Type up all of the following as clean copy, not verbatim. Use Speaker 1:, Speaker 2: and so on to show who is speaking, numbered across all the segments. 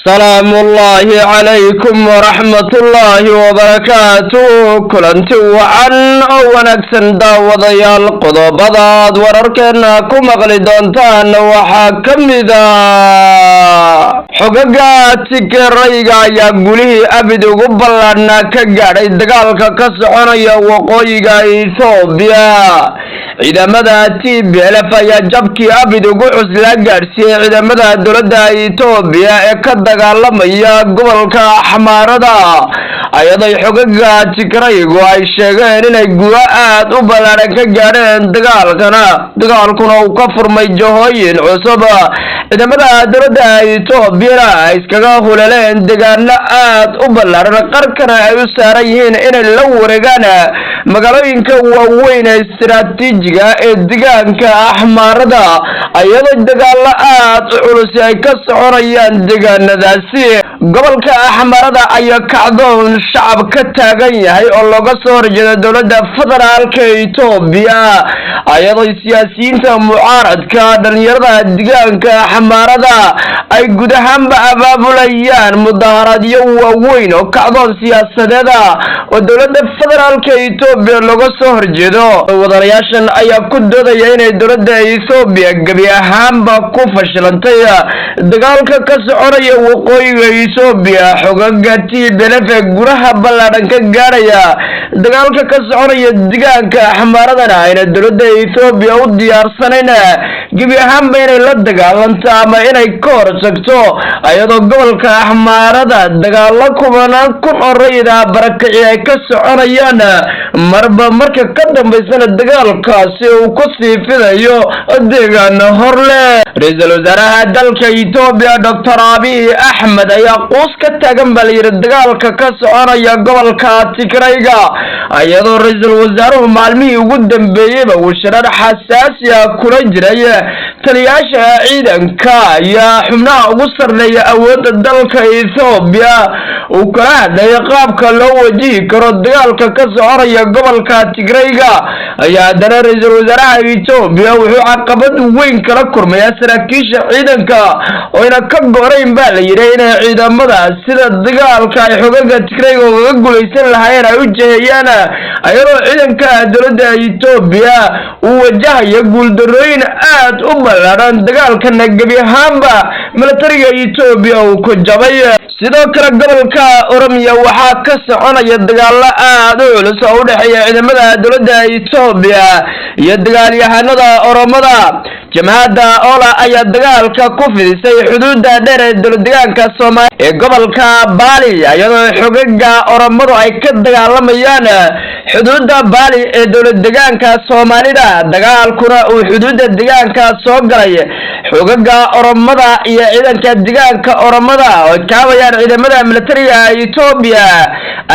Speaker 1: Salaamullaahi calaykum waraxmatullaahi wabarakaatuh. Kulanti wacan oo wanaagsan, daawadayaal. Qodobadaad wararkeena ku maqli doontaan waxaa ka mida: xogaga Tigrayga ayaa gulihii abid ugu ballaadhnaa ka gaadhay dagaalka ka soconaya waqooyiga Ethoobiya. Ciidamada TPLF ayaa jabkii abid ugu cuslaa gaadhsiiyey ciidamada dowladda Etoobiya ee ka dagaalamaya gobolka Axmaarada, ayaday xogaga Tigraygu ay sheegeen inay guulo aad u ballaadhan ka gaadheen dagaalkana, dagaalkuna uu ka furmay jahooyin cusub. Ciidamada dowladda Etoobiyana ay iskaga huleleen deegaano aad u ballaadhan, qarkana ay u saaran yihiin inay la wareegaan magaalooyinka waaweyn ee istiraatiijiga ee deegaanka Axmaarada, iyadoo dagaalo aad u culusi ay ka soconayaan deegaanadaasi. Gobolka Axmaarada ayaa kacdoon shacab ka taagan yahay oo looga soo horjeeda dowladda federaalka Etoobiya, iyadoo siyaasiyiinta mucaaradka, dhalinyarada deegaanka Axmaarada ay guud ahaanba abaabulayaan mudaharaadyo waaweyn oo kacdoon siyaasadeeda oo dowladda federaalka Etoobiya looga soo horjeedo. Wadanayaashan ayaa ku doodaya inay dowladda Ethoobiya gebi ahaanba ku fashilantay dagaalka ka soconaya waqooyiga Ethoobiya. Xogaga TPLF ee guulaha ballaadhan ka gaadhaya dagaalka ka soconaya deegaanka Axmaaradana ayna dowladda Ethoobiya u diyaarsanayn gebi ahaanba inay la dagaalanto ama inay ka hortagto, iyadoo gobolka Axmaarada dagaalo kumanaan kun oo rayida barakaci ay ka soconayaan, marba marka ka dambaysana dagaalkaasi uu ku sii fidayo deegaano horleh. Ra-iisul wasaaraha dalka Etoobiya, Doctor Abiy Axmed, ayaa quus ka taagan baa layidhi dagaalka ka soconaya gobolka Tigrayga, iyadoo ra-iisul wasaaruhu maalmihii ugu dambeeyeyba uu shirar xasaasi ah kula jiray taliyaasha ciidanka iyo xubnaha ugu sarreeya awoodda dalka Ethoobiya, uu kala hadlayay qaabka loo wajihi karo dagaalka ka soconaya gobolka Tigrayga. Ayaa haddana ra-iisul wasaaraha Etoobiya wuxuu caqabad weyn kala kulmayaa saraakiisha ciidanka oo ayna ka gorayn baa la yidhi inay ciidamada sida dagaalka ay xogaga Tigrayga ugaga guulaysan lahaayeen ay u jeheeyaan, iyadoo ciidanka dowladda Etoobiya uu wajahayo guuldarooyin aad u ballaadhan, dagaalkana gebi ahaanba milatariga Etoobiya uu ku jabay. Sidoo kale, gobolka Oromiya waxaa ka soconaya dagaalo aad u culus oo u dhexeeya ciidamada dowladda Etoobiya iyo dagaalyahanada Oromada. Jamhadda OLA ayaa dagaalka ku fidisay xuduudda dheer ee dowladdeegaanka Soomaaliya ee gobolka Baali, iyadoo xogaga Oromadu ay ka dagaalamayaan xuduudda Baali ee dowladdeegaanka Soomaalida, dagaalkuna uu xuduudda deegaanka soo galay. Xogaga Oromada iyo ciidanka deegaanka Oromada oo kaabayaan ciidamada militariga Etoobiya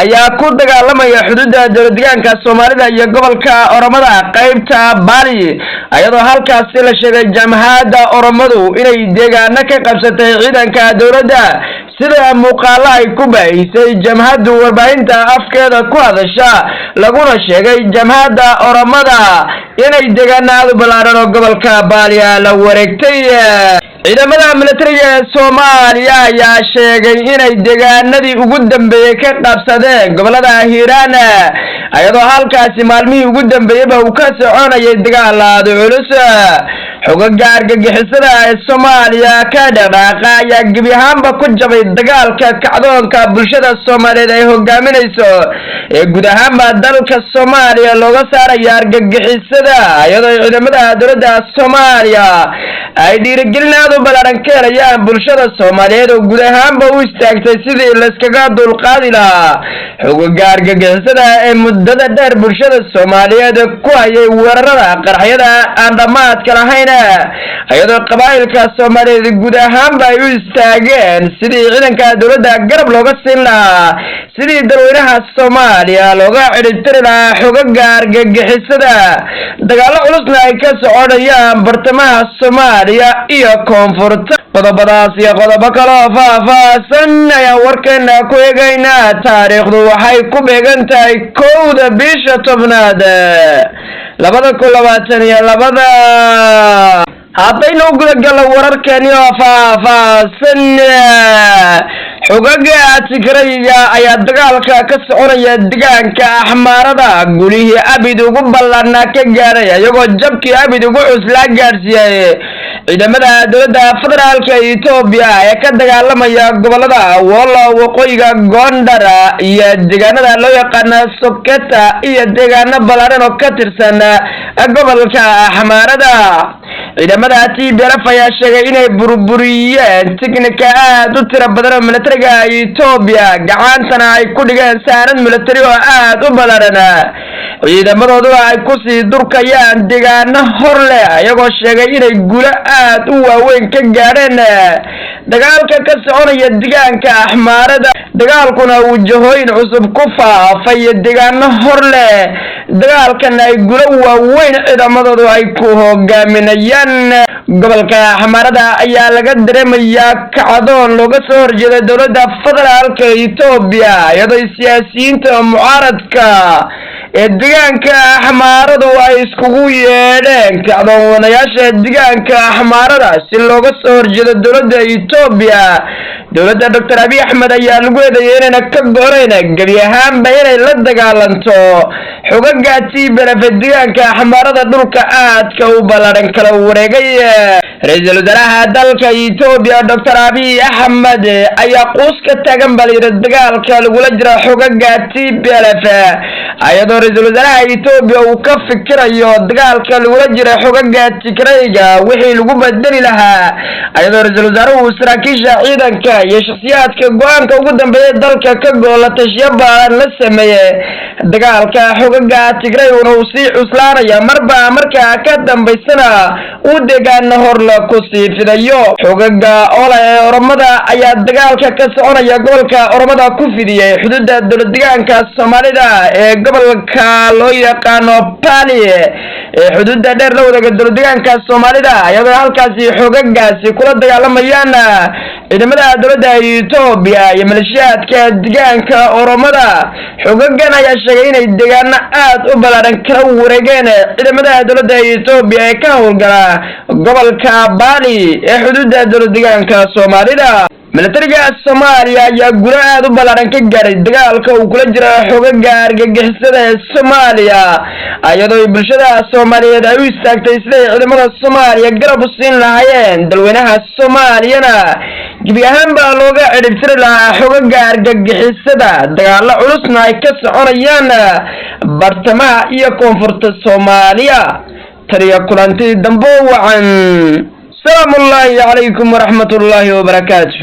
Speaker 1: ayaa ku dagaalamaya xuduudda dowladdeegaanka Soomaalida iyo gobolka Oromada qaybta Baali, iyadoo halkaasi la sheegay jamhadda Oromadu inay deegaano ka qabsatay ciidanka dowladda, sida muuqaalo ay ku baahisay jamhaddu warbaahinta afkeeda ku hadasha, laguna sheegay jamhadda Oromada inay deegaano aad u ballaaran oo gobolka Baaliya la wareegtay. Ciidamada militariga ee Soomaaliya ayaa sheegay inay deegaanadii ugu dambeeyey ka qabsadeen gobolada Hiiraan, iyadoo halkaasi maalmihii ugu dambeeyeyba uu ka soconayay dagaal aad u culus. Xogaga argagixisada ee Soomaaliya ka dhaqdhaaqa ayaa gebi ahaanba ku jabay dagaalka kacdoonka bulshada Soomaaliyeed ay hogaaminayso ee guud ahaanba dalka Soomaaliya looga saarayo argagixisada, iyadoo ciidamada dowladda Soomaaliya ay dhiirigelin aad u ballaaran ka helayaan bulshada Soomaaliyeed oo guud ahaanba u istaagtay sidii layskaga dulqaadi lahaa xogaga argagixisada ee muddada dheer bulshada Soomaaliyeed ku hayay weerarada qaraxyada aan dhammaadka lahayn, iyadoo qabaa'ilka Soomaaliyeed guud ahaanba ay u istaageen sidii ciidanka dowladda garab looga siin lahaa, sidii dalweynaha Soomaaliya looga cidhibtiri lahaa xogaga argagixisada, dagaallo culusna ay ka soconayaan bartamaha Soomaaliya iyo koonfurta. Qodobadaas iyo qodobo kale oo faahfaahsan ayaan warkeena ku eegaynaa. Taariikhdu waxay ku beegan tahay 1-da bisha 10aad 2022. Haddaynu gudagalno wararkeeni oo faahfaahsan. Xogaga Tigrayga ayaa dagaalka ka soconaya deegaanka Axmaarada gulihii abid ugu ballaarnaa ka gaadhay, iyagoo jabkii abid ugu cuslaa gaadhsiiyey ciidamada dowladda federaalka Etoobiya ee ka dagaalamaya gobolada Wollo, waqooyiga Gondar iyo deegaanada loo yaqaana Soketa iyo deegaano ballaaran oo ka tirsan gobolka Axmaarada. Ciidamada TPLF ayaa sheegay inay burburiyeen tiknika aad u tiro badan oo militariga Etoobiya, gacantana ay ku dhigeen saanad militari oo aad u ballaaran, ciidamadooduna ay kusii durkayaan deegaano hor leh, iyagoo sheegay inay guulo aad u waaweyn ka gaadheen dagaalka ka soconaya deegaanka Axmaarada, dagaalkuna uu jahooyin cusub ku faafay deegaano hor leh, dagaalkan ay guulo waaweyn ciidamadoodu ay ku hogaaminayaan. Gobolka Axmaarada ayaa laga dareemayaa kacdoon looga soo horjeeda dowladda federaalka Etoobiya, iyadoo siyaasiyiinta mucaaradka ee deegaanka Axmaaradu ay iskugu yeedheen kacdoon wadayaasha deegaanka Axmaarada si looga soo horjeedo dowladda Etoobiya. Dowladda Doctor Abiy Axmed ayaa lagu eedeeyay inayna ka gorayn gebi ahaanba inay la dagaalanto xogaga TPLF deegaanka Axmaarada dhulka aadka u ballaaran kala wareegay. Ra-iisul wasaaraha dalka Etoobiya Doctor Abiy Axmed ayaa quus ka taagan baa layidhi dagaalka lagula jira xogaga TPLF, iyadoo ra-iisul wasaaraha Etoobiya uu ka fikirayo dagaalka lagula jira xogaga Tigrayga wixii lagu bedeli lahaa, iyadoo ra-iisul wasaaruhu saraakiisha ciidanka iyo shakhsiyaadka go-aanka ugu dambeeya dalka ka goola tashiyo baalan la sameeyey. Dagaalka xogaga Tigrayguna uu sii cuslaanaya marba markaa ka dambaysana uu deegaano horla ku sii fidayo. Xogaga Ola ee Oromada ayaa dagaalka ka soconaya gobolka Oromada ku fidiyey xuduudda dowlad deegaanka Soomaalida ee gobolka loo yaqaano Bali ee xuduudda dheer la wadaaga dowlad deegaanka Soomaalida, iyadoo halkaasi xogagaasi kula dagaalamayaan ciidamada dowladda Etoobiya iyo maleeshiyaadka deegaanka Oromada. Xogagan ayaa sheegay inay deegaano aad u ballaaran kala wareegeen ciidamada dowladda Etoobiya ee ka howlgala gobolka Bali ee xuduudda dowlad deegaanka Soomaalida. Militariga Soomaaliya ayaa guulo aad u ballaaran ka gaaray dagaalka uu kula jiro xogaga argagixisada ee Soomaaliya, iyadoo bulshada Soomaaliyeed ay u istaagtay siday ciidamada Soomaaliya garab u siin lahaayeen, dalweynaha Soomaaliyana gebi ahaan baa looga cidhibtiri lahaa xogaga argagixisada, dagaalo culusna ay ka soconayaan bartamaha iyo koonfurta Soomaaliya. Taliya kulanti dambo wacan. Salaamu ullaahi calaykum waraxmat ullaahi wabarakaatu.